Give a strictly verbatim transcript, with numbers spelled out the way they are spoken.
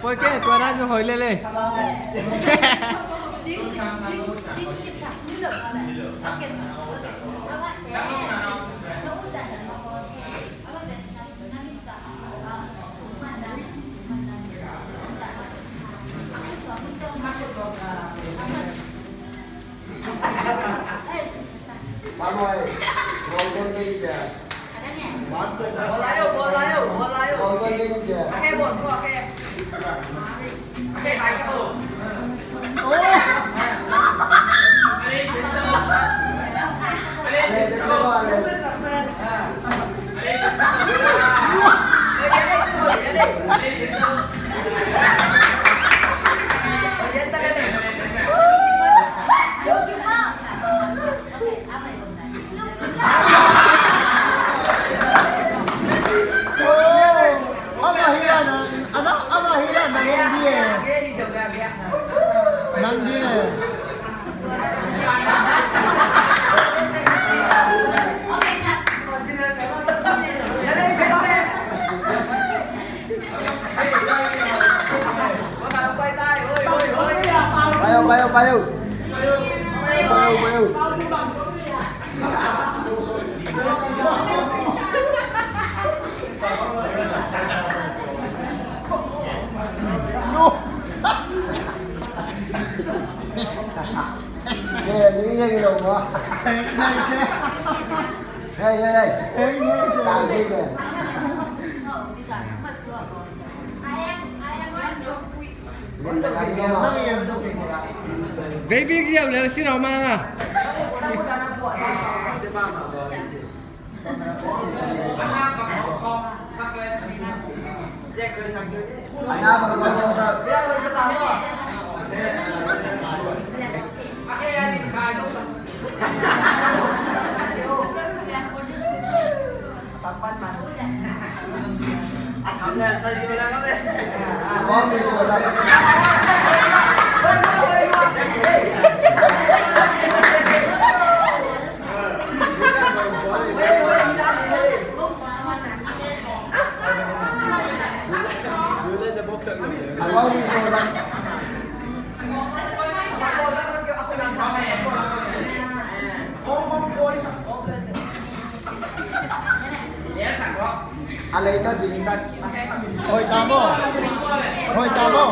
Pawi kei, tua dan zong hoih lel e. Ama hi a nang, ama, ama hi a nang di e. Nang di e. Payo, payo, payo. Payo, payo. Baby, siap lel sin a mang a. A lei ka ding tak. Hoih ta maw? Hoih ta maw?